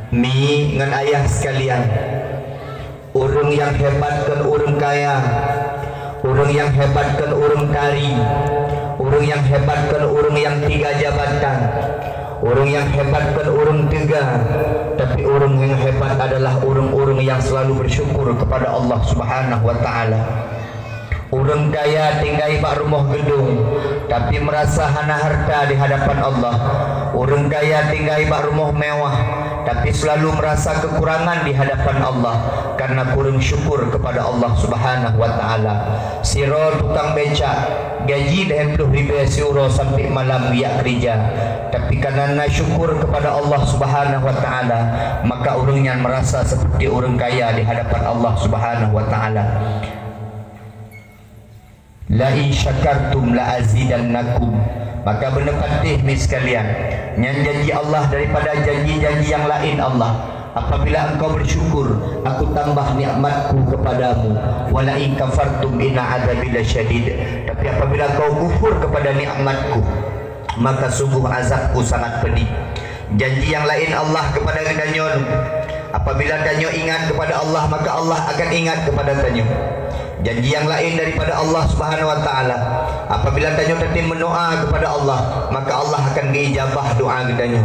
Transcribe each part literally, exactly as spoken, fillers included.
Mi ngon ayah sekalian, ureuëng nyang hebat kon ureuëng kaya, ureuëng nyang hebat kon ureuëng tari, ureuëng nyang hebat kon ureuëng nyang tiga jabatan, ureuëng nyang hebat kon ureuëng teuga, tapi ureuëng nyang hebat adalah ureuëng-ureuëng nyang selalu bersyukur kepada Allah Subhanahu wa Ta'ala. Ureuëng kaya tinggai bak rumoh geudong, tapi meurasa hana hareuta di hadapan Allah. Ureuëng kaya tinggai bak rumoh mewah, tapi seulalu meurasa keukurangan di hadapan Allah, kareuna kureueng syukur keupada Allah Subhanahu wa Ta'ala. Sidroe tukang becak, gaji lhée ploh ribée siuroe sampoe malam geujak keurija, tapi kareuna na syukur keupada Allah Subhanahu wa Ta'ala, maka ureuëng nyan meurasa seperti ureuëng kaya di hadapan Allah Subhanahu wa Ta'ala. "La in syakartum la azidannakum." Maka beuneupatéh mi sekalian, nyan janji Allah daripada janji-janji nyang laén Allah, "Apabila engkau bersyukur, Aku tambah nikmat-Ku kepadamu, wa la in kafartum inna adzabi lasyadid." Tapi apabila kau kufur kepada nikmat-Ku, maka sungguh azab-Ku sangat pedih. Janji nyang laén Allah kepada geutanyoe, apabila tanyoe ingat kepada Allah, maka Allah akan ingat kepada tanyoe. Janji nyang laén daripada Allah Subhanahu wa Ta'ala, apabila tanyoe tatem meudoá kepada Allah, maka Allah akan geuijabah doá geutanyoe.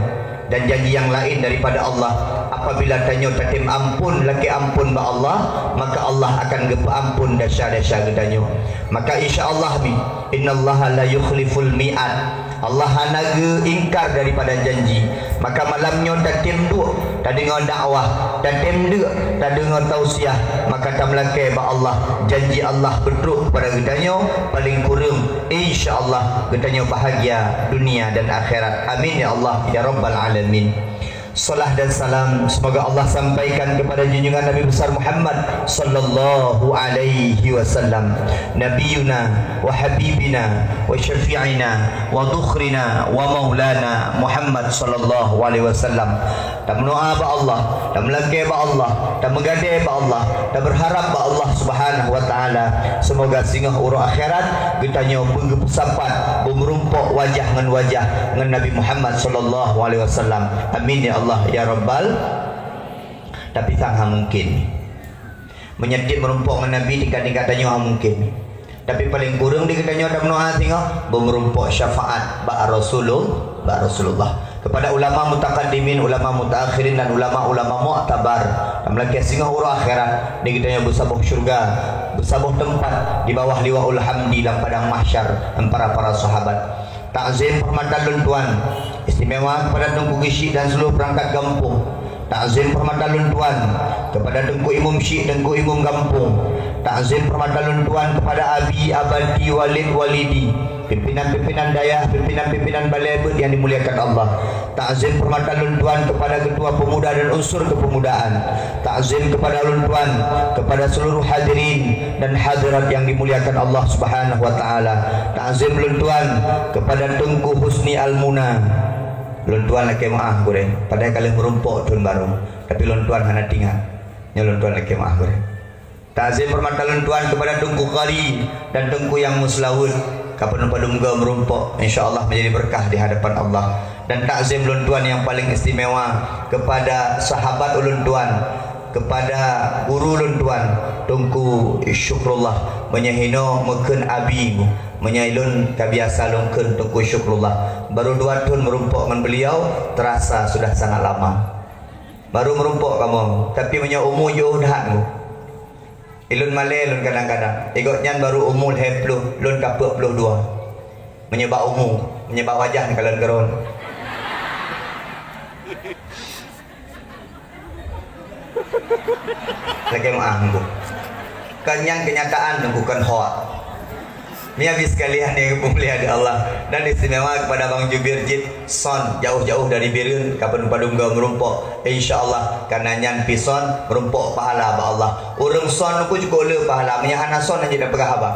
Dan janji nyang laén daripada Allah, apabila tanyoe tatem amphon lakée amphon bak Allah, maka Allah akan geupeuamphon desya-desya geutanyoe. Maka insya Allah mi, innallaha la yukhliful mi'ad. Allah hana geuingkar daripada janji. Maka malam nyoe tatem duek tadeungoe dakwah, tatem deuk tadeungoe tausiah, maka tameulakée bak Allah, janji Allah beutrok kepada geutanyoe, paléng kureueng, insya Allah, geutanyoe bahagia dunia dan akhirat. Amin ya Allah ya Rabbal Alamin. Salat dan salam semoga Allah sampaikan kepada junjungan Nabi besar Muhammad sallallahu alaihi wasallam, nabiyuna wa habibina wa syafi'ina wa dhukhrina wa maulana Muhammad sallallahu alaihi wasallam. Tameudoá bak Allah, tameulakée bak Allah, tameugadée bak Allah, tabeurharab bak Allah Subhanahu wa Ta'ala, semoga singoh uroe akhirat geutanyoe beugeupeusapat beumeurumpok wajah ngon wajah ngon Nabi Muhammad sallallahu alaihi wasallam. Amin ya Allah ya Rabbal. Tapi sang hana mungkin. Meunyoe tiep meurumpok ngon Nabi, tingkat-tingkat tanyoe hana mungkin. Tapi paléng kureueng di geutanyoe tameudoá singoh beumeurumpok syafaat bak Rasulul-, bak Rasulullah. Kepada ulama mutaqaddimin, ulama mutaakhirin dan ulama-ulama mu'tabar, tameulakée singoh uroe akhirat di geutanyoe beusaboh syurga, beusaboh teumpat di bawah liwaul hamdi lam padang mahsyar, para-para sahabat. Takzim hormatan lôn tuan istimewa kepada Teungku Geuchik dan seluruh perangkat gampông. Takzim hormatan lôn tuan kepada Teungku Imum Chik, Teungku Imum gampông. Takzim hormatan lôn tuan kepada Abi, Abati, Walid, Walidi, pimpinan-pimpinan dayah, pimpinan-pimpinan balée beuet nyang dimuliakan Allah. Takzim hormatan lôn tuan kepada ketua pemuda dan unsur kepemudaan. Takzim kepada lôn tuan, kepada seluruh hadirin dan hadirat yang dimuliakan Allah Subhanahu wa Ta'ala. Takzim lôn tuan kepada Teungku Husni Almuna. Lôn tuan lakée meuáh gurée, padahai ka lheueh meurumpok thon barô, tapi lôn tuan hana tingat. Nyoe lôn tuan lakée meuáh gurée. Takzim hormatan lôn tuan kepada Teungku Qari dan Teungku Yang Meuseulaweuet, kapan padum goe meurumpok, insya Allah menjadi berkah di hadapan Allah. Dan takzim lôn tuan yang paling istimewa kepada sahabat ulôn tuan, kepada guru lôn tuan, Teungku Syukrullah, meunyoe hinoe meukheun Abi, meunyoe lôn ka biasa lôn kheun Teungku Syukrullah. Baru dua thon meurumpok ngon beliau, terasa sudah sangat lama. Baru meurumpok kamoe, tapi meunyoe umu jiôh that, Bu. Ilôn malée lôn kadang-kadang. Igob nyan baru umu lhée ploh, lôn ka peuet ploh dua. Meunyoe bak umu, meunyoe bak wajah nyan kalon keurôn. Lakée meuáh, Teungku. Kan nyan kenyataan, Teungku, kon hoak. Meunyoe bak sekalian nyang dimuliakan Allah, dan istimewa kepada Bang Jubir cit, son jauh-jauh dari Bireuen, kapan padum goe meurumpok. Insya Allah, kareuna nyan pih son meurumpok pahala bak Allah. Ureuëng son Teungku cukôp le pahala, meunyoe hana son hana jeuet peugah haba.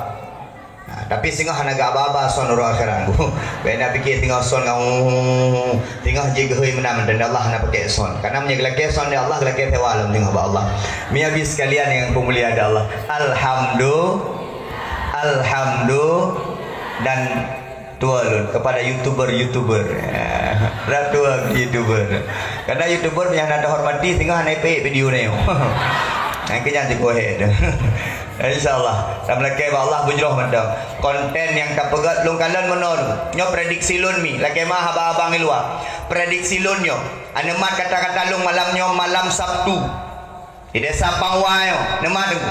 Nah, tapi singoh hana geuhaba-haba son uroe akhirat. Bèk na pike singoh son ngon singoh jih geuhôi meunan, mantong Allah hana pakai son. Karena meunyoe geulakée son di Allah, geulakée sewa lom singoh bak Allah. Meunyoe bak sekalian nyang peumulia di Allah. Alhamdu-, alhamdu-, dan tuan lôn kepada YouTuber-YouTuber. Rab tuan keu YouTuber. Karena YouTuber nyang na teuhormati singoh hana ipeuék video nyoe. Nyang keu nyan jeuet go ahead. Insya Allah. Dan meulakée bak Allah beujroh mantong. Konten nyang tapeugét lôn kalon meunoe. Nyoe prediksi lôn mi. Lakée meu'ah abang-abang di luwa. Prediksi lôn nyoe. Aneuk mat kata-kata lôn malam nyoe malam Sabtu. Di Desa Pangwa nyoe. Neumat nyoe.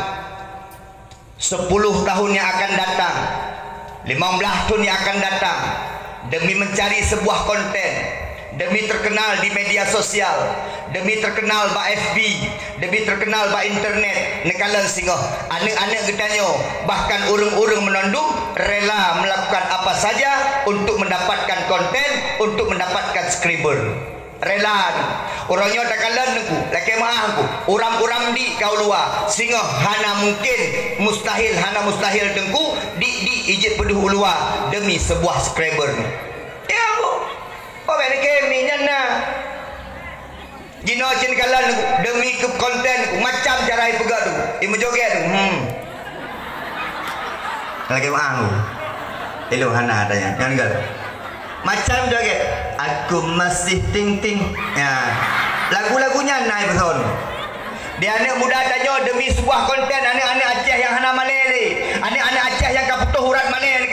Sepuluh tahun yang akan datang, lima belas tahun yang akan datang, demi mencari sebuah konten, demi terkenal di media sosial, demi terkenal bak F B, demi terkenal bak internet, neukalon singoh, aneuk-aneuk geutanyoe, bahkan ureuëng-ureuëng meunandum rela melakukan apa saja untuk mendapatkan konten, untuk mendapatkan subscriber. Rela. Uroe nyoe takalon Teungku, lakée meu'ah Teungku. Uram-uram di ka u luwa, singoh hana mungkin, mustahil, hana mustahil Teungku, di, di ijeuet peudeuh u luwa demi sebuah subscriber. Ya, Bu. Oh, bèk lakée mi nyan na. Jinoe cit kalon Teungku, demi keu konten Teungku, macam cara ipeugah Teungku, imeujoget Teungku. Hmm. Lakée meu'ah Teungku. Ilôn hana tanya. Nyan kan. Macam joget. Aku masih ting ting. Ya. Lagu-lagu nyan na ipeuson. Di aneuk muda tanyoe demi sebuah konten aneuk-aneuk Aceh nyang hana malèe lé. Aneuk-aneuk Aceh nyang ka putôh urat malèe